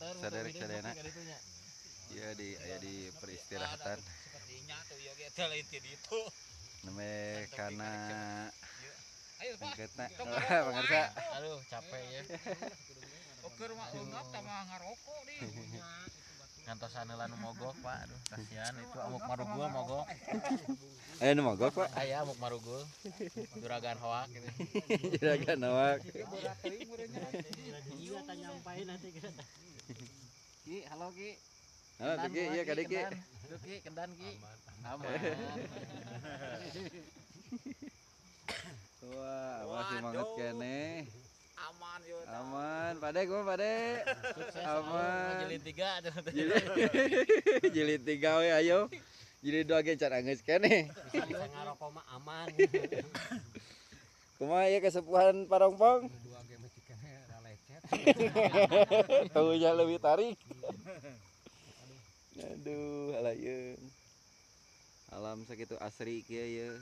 Saderek sadayana. Ieu di aya di peristirahatan. Neme kana angketna. Pangarsa. Aduh, capek ya. Oker mah eungap tambah ngarokok deh. Ngantosan heula nu mogok, Pak. Aduh, kasihan itu amuk marugul mogok. Aya nu mogok, Pak? Aya amuk marugul. Juragan hoak gitu. Juragan hoak. Iya, tak nyampai nanti kita. Ki, halo Ki. Halo Ki, iya kadi Ki. Duh Ki, kendan Ki. Aman. Wah, masih semangat kene. Aman yo. Aman, Pade gua Pade. Sukses. Aman. Jilid 3. Jilid 3 we ayo. Jilid 2 ge can anggeus keneh. Bisa ngarokok mah aman. Kumaha ieu kesepuhan Parongpong? 2 ge mah cikene lecet. Taunya lebih tarik. Aduh, alayeun. Alam sakitu asri kieu ye.